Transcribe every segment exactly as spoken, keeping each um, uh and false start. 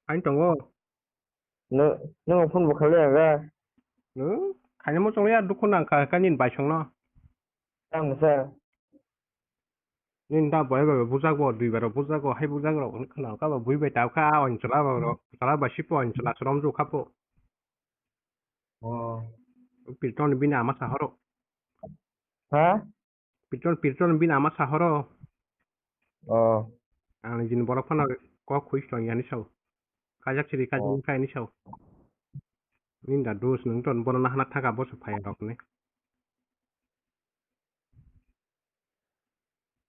Ani tongo. Nwng, nwng phone bo khailai aga. Nwng khaina muchung ya dukhu nang kha, kha nini baisongno. Tamo sa. Nini da boy bai bujak bo, dui bar bujak bo, hai bujak rok khna ka ba bui bai ta kha, on chwla ba rok, chwla ba sipo, on chwla chwla mju kha po. Oh. Pilton bini ama sa horo. Ha? Pilton, pilton bini ama sa horo. Oh. Ang jin borok phano kok khui tong yani sao. Kajak siri kajak Oh. Kha yani sao. Ninda dos nung ton bono nahana thaka boso phai rok ne.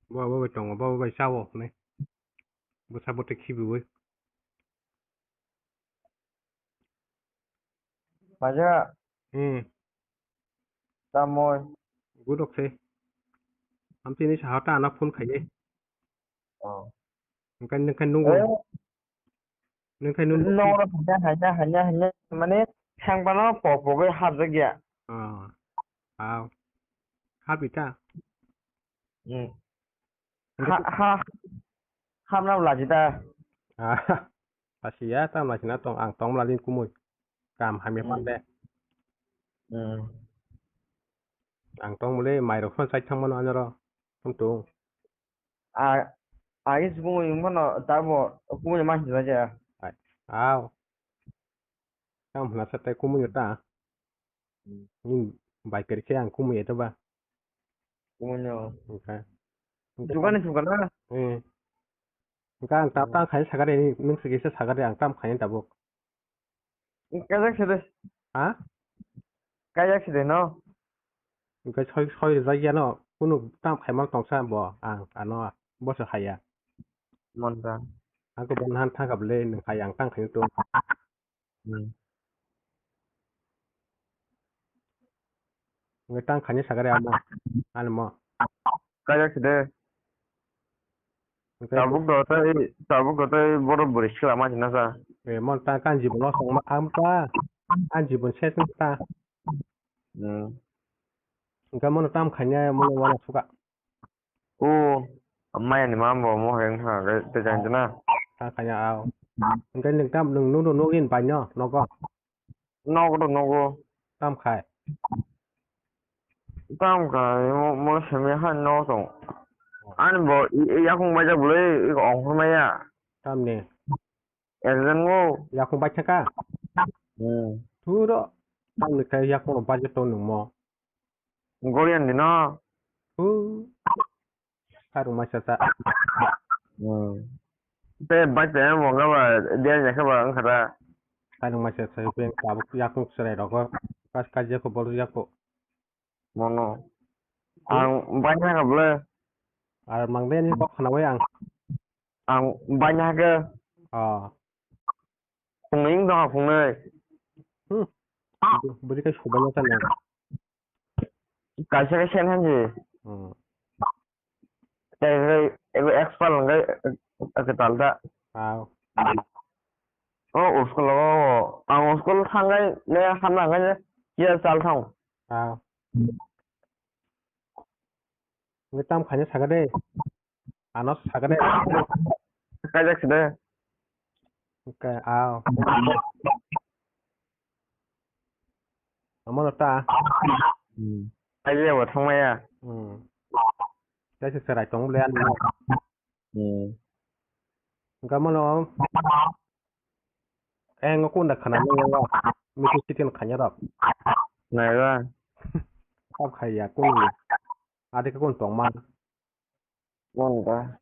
Bo bo bai tongo, bo bo bai sao ne. Bo sa bo te khibi bai. Paja. Hmm. Tamoi. Gudok se. Amtini saha ta ana phone khaye. Oh. Engkan, engkan nunggu. Eh. Nungkai nunggu. Nongro hanya, hanya, hanya, hanya. Mane, thangpano pok pogwi hapjak ya. Oh. Wow. Habi ta? Hmm. Engke Ha, tu- ha. Hamna laji ta. Ah. Pasiya, tam lachina tong, ang tong lalin kumui. Kam hamya Hmm. Pande. Hmm. Ang tong mule, mairok phone sai thangmano anyaro. Tum tung. A, agi sukung yung mano, tabo, kumui ma hinja ja. Ai. Aw. Kam hna sa tai kumui ta. Hmm. Ni bai kari khe ang kumui to ba. Kumui no. Okay. Jugani sukana. Eh. Engka ang tap Hmm. Tang khaini sagari ni, nung sigi se sagari ang tam khaini tabuk. Kajak sede. Ha? Kajak sede no? Engka soi, soi rijak ya no, kunu tam khaima tongsa bo, ang, ano, bo se haya. Monta. Ako bo nahan thangka bole, nung hai ang tang khaini tung. Hmm. Nge tang khani sagare amo. Ani mo. Kajak side. Nge tabuk do tai, tabuk do tai boro buri sikla ma sina sa. E, mon ta kan jibon no song ma am ta. An jibon ses ta. Hmm. Nge mon tam khani mo wala suka. O, maya ni mambo mo heng ha, te jang jana. Ta kanya aw. Engke nung tam nung nung nung in bai no, nogo. Nogo to nogo. Tam khai. Tam khai, mo, mo semi ha no tong. Ani bo, i, i yakung bai jak bole, i ong hor maya. Tam ni. Exam go. Yakung bai chaka. Hmm. Thuro. Tam ni khai yakung bai jak to nung mo. Gorian di no. Hu. Kharung masa sa. Hmm. Te bai te mo ga ba dia nya kha ba ang khara. Kharung masa sa pe tabuk yakung serai rogo. Kas kaje ko bol yak ko. Mono. Hmm? Ang bai na ka ble. Ar mang de ni kok khana wai ang. Ang bai na ka. Ah. Phungnwi wng tongkha phungnwi. Hmm. Bwrwi khe subaina chana. Kaisa khe sen hanji. Hmm. Tei ego expert hwnkhe kwtal ta. Wow. O school o ang school thangkhe le hamna hwnkhe kiya chal thang. Wow. Nge tam khaina sakha de. Ano sakha de. Kajak side. Ka, aw. Amo ta. Hmm. Aye wa thangmaya. Hmm. Kaisa serai tong le ano. Hmm. Engka mano. Eh, ngo kunda khana mo wa. Mitu chicken khanya rok. Naiwa. Kap khaya kun. Adi ka kun tong man. Mon ta.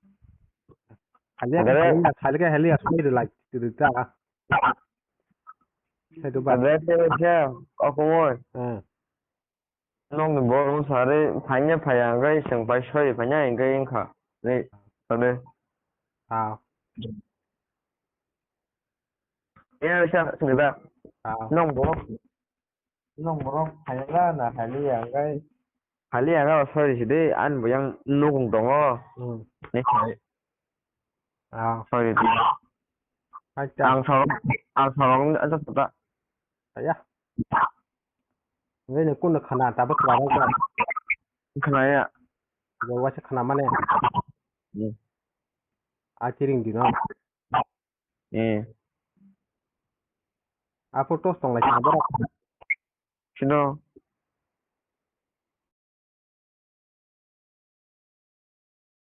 Khali ka, khali ka, khali ka, khali ka, sumai de lai, de ta. Hai to ba. Ade te kya, aku mo. Eh. Nong ni bor mo sare, phanya phaya, gai seng pai soi, phanya, gai engkha. Ni, ade. Ah. Ya, sa, sini ba. Ah. Nong bo. Nong borok phaila na phailiya, hwnkhe phailiya, hwnkhe sorry se de, ani bo yang nukung tongo. Hmm. Ni khai. Ah. Sorry de. Acha. Ang sorok, ang sorok ni acha sota. Aya. Nini kun khana tabuk khana rok ba. Khana ya. Bo waisa khana mane. Hmm. A kiring dino. Eh. Aphuru tos tong lai kha borok. Sino.